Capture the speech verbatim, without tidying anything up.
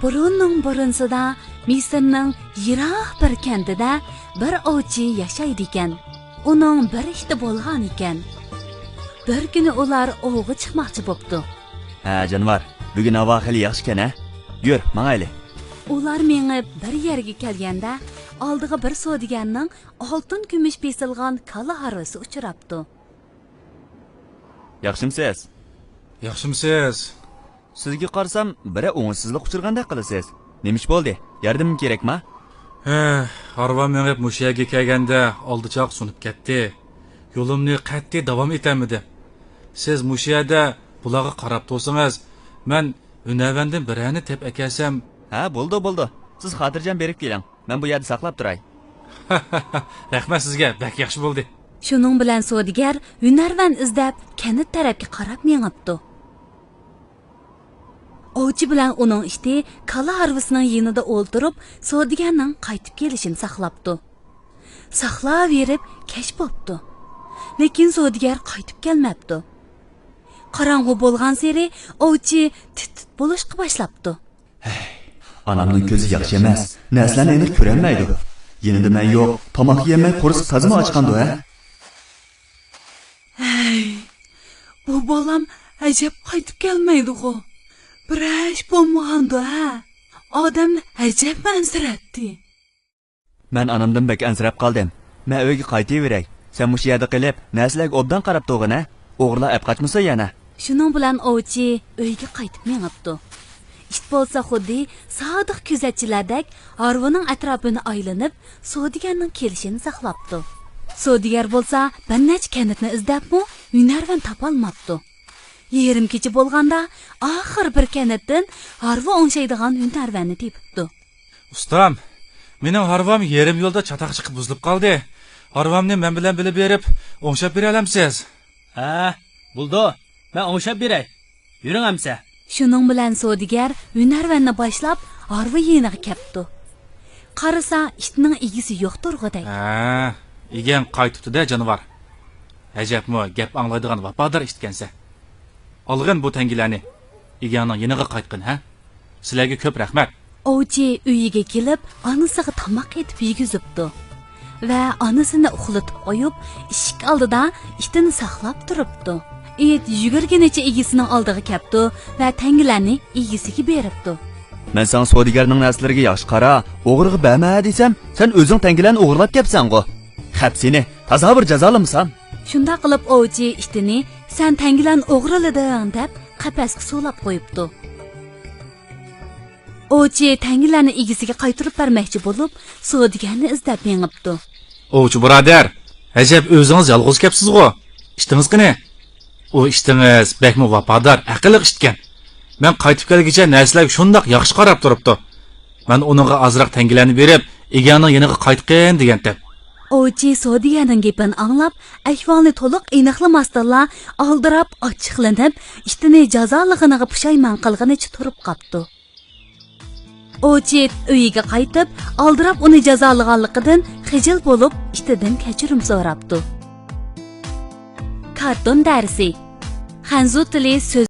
بۇرۇننىڭ بۇرۇنسىدا مىسىرنىڭ يىراق بىر كەنتىدە بىر ئوۋچى ياشايدىكەن. ئۇنىڭ بىر ئىتى بولغان ئىكەن. بىر كۈنى ئۇلار ئوۋغا چىقماقچى بوپتۇ. ھە، جانىۋار، بۈگۈن ھاۋا خېلى ياخشىكەن، ھە؟ يۈر، ماڭايلى. ئۇلار مېڭىپ بىر يەرگە كەلگەندە، ئالدىغا بىر سودىگەرنىڭ ئالتۇن كۈمۈش بېسىلغان كالا ھارۋىسى ئۇچراپتۇ. ياخشىمسىز؟ ياخشىمسىز؟ سىزگە قارىسام، بىرەر ئوڭۇشسىزلىق ئۇچرىغاندەك قىلىسىز. نېمە ئىش بولدى؟ ياردىمىم كېرەكما؟ ھە، ھارۋام مېڭىپ مۇشۇ يەرگە كەلگەندە ئالدىچاق سۇنۇپ كەتتى. يولۇمنى قەتئىي داۋام ئېتەلمىدىم. سىز مۇشۇ يەردە بۇلارغا قاراپ تۇرسىڭىز، مەن ھۈنەرۋەندىن بىرەرنى تېپىپ ئەكەلسەم. ھە، بولىدۇ، بولىدۇ. سىز خاتىرجەم بېرىپ كېلىڭ. مەن بۇ يەردە ساقلاپ تۇراي. رەھمەت سىزگە، بەك ياخشى بولدى. شۇنىڭ بىلەن سودىگەر ھۈنەرۋەن ئىزدەپ كەنت تەرەپكە قاراپ مېڭىپتۇ. ئوۋچى بىلەن ئۇنىڭ ئىتى كالا ھارۋىسىنىڭ يېنىدا ئولتۇرۇپ، سودىگەرنىڭ قايتىپ كېلىشىنى ساقلاپتۇ. ساقلاۋېرىپ كەچ بوپتۇ. لېكىن سودىگەر قايتىپ كەلمەپتۇ. قاراڭغۇ بولغانسېرى ئوۋچى تىت-تىت بولۇشقا باشلاپتۇ. ھەي، ئانامنىڭ كۆزى ياخشى ئەمەس، نەرسىلەرنى ئېنىق كۆرەلمەيدۇ. يېنىدا مەن يوق، تاماق يېيەلمەي قورسىقى تازىمۇ ئاچقاندۇ، ھە؟ ھەي، بۇ بالام ئەجەب قايتىپ كەلمەيدىغۇ؟ بىرەر ئىش بولمىغاندۇ، ھە؟ ئادەمنى ئەجەب ئەنسىرەتتى. مەن ئانامدىن بەك ئەنسىرەپ قالدىم. مەن ئۆيگە قايتىۋېرەي. سەن مۇشۇ يەردە قېلىپ، نەرسىلەرگە ئوبدان قاراپ تۇرغىن، ھە؟ ئوغرىلار ئەپ قاچمىسۇن يەنە. شۇنىڭ بىلەن ئوۋچى ئۆيگە قايتىپ مېڭىپتۇ. ئىت بولسا خۇددى سادىق كۆزەتچىلەردەك ھارۋىنىڭ ئەتراپىنى ئايلىنىپ، سودىگەرنىڭ كېلىشىنى ساقلاپتۇ. سودىگەر بولسا بىر نەچچە كەنتنى ئىزدەپمۇ ھۈنەرۋەن تاپالماپتۇ. يېرىم كېچە بولغاندا، ئاخىر بىر كەنتتىن ھارۋا ئوڭشايدىغان ھۈنەرۋەننى تېپىپتۇ. ئۇستام، مېنىڭ ھارۋام يېرىم يولدا چاتاق چىقىپ بۇزۇلۇپ قالدى. ھارۋامنى مەن بىلەن بىللە بېرىپ ئوڭشاپ بېرەلەمسىز؟ ھە، بولىدۇ. مەن ئوڭشاپ بېرەي. يۈرۈڭ ئەمسە. شۇنىڭ بىلەن سودىگەر ھۈنەرۋەننى باشلاپ ھارۋا يېنىغا كەپتۇ. قارىسا، ئىتنىڭ ئىگىسى يوق تۇرغۇدەك. ھە، ئىگەڭ قايتىپتۇ-دە، جانىۋار. ئەجەبمۇ گەپ ئاڭلايدىغان ۋاپادار ئىتكەنسەن. ئالغىن بۇ تەڭگىلەرنى. ئىگەڭنىڭ يېنىغا قايتقىن، ھە؟ سىلەرگە كۆپ رەھمەت. ئوۋچى ئۆيىگە كېلىپ، ئانىسىغا تاماق ئېتىپ يېگۈزۈپتۇ ۋە ئانىسىنى ئۇخلىتىپ قويۇپ، ئىشىك ئالدىدا ئىتىنى ساقلاپ تۇرۇپتۇ. ئىت يۈگۈرگىنىچە ئىگىسىنىڭ ئالدىغا كەپتۇ ۋە تەڭگىلەرنى ئىگىسىگە بېرىپتۇ. مەن ساڭا سودىگەرنىڭ نەرسىلىرىگە ياخشى قارا، ئوغرىغا بەرمە دېسەم، سەن ئۆزۈڭ تەڭگىلەرنى ئوغرىلاپ كەپسەنغۇ. خەپ سېنى، تازا بىر جازالىمىسام. شۇنداق قىلىپ ئوۋچى ئىتىنى، سەن تەڭگىلەرنى ئوغرىلىدىڭ دەپ، قەپەسكە سولاپ قويۇپتۇ. ئوۋچى تەڭگىلەرنى ئىگىسىگە قايتۇرۇپ بەرمەكچى بولۇپ، سودىگەرنى ئىزدەپ مېڭىپتۇ. ئوۋچى بۇرادەر، ئەجەب ئۆزىڭىز يالغۇز كەپسىزغۇ؟ ئىتىڭىز قېنى؟ ئۇ ئىتىڭىز بەكمۇ ۋاپادار، ئەقىللىق ئىتكەن. مەن قايتىپ كەلگۈچە نەرسىلەرگە شۇنداق ياخشى قاراپ تۇرۇپتۇ. مەن ئۇنىڭغا ئازراق تەڭگىلەرنى بېرىپ، ئىگەڭنىڭ يېنىغا قايتقىن دېگەنتىم. ئوۋچى سودىگەرنىڭ گېپىنى ئاڭلاپ، ئەھۋالنى تولۇق ئېنىقلىماستىنلا، ئالدىراپ، ئاچچىقلىنىپ، ئىتىنى جازالىغىنىغا پۇشايمان قىلغىنىچە تۇرۇپ قاپتۇ. ئوۋچى ئۆيىگە قايتىپ، ئالدىراپ ئۇنى جازالىغانلىقىدىن خىجىل بولۇپ، ئىتىدىن كەچۈرۈم سوراپتۇ. كارتون دەرسى. خەنزۇ تىلى سۆز.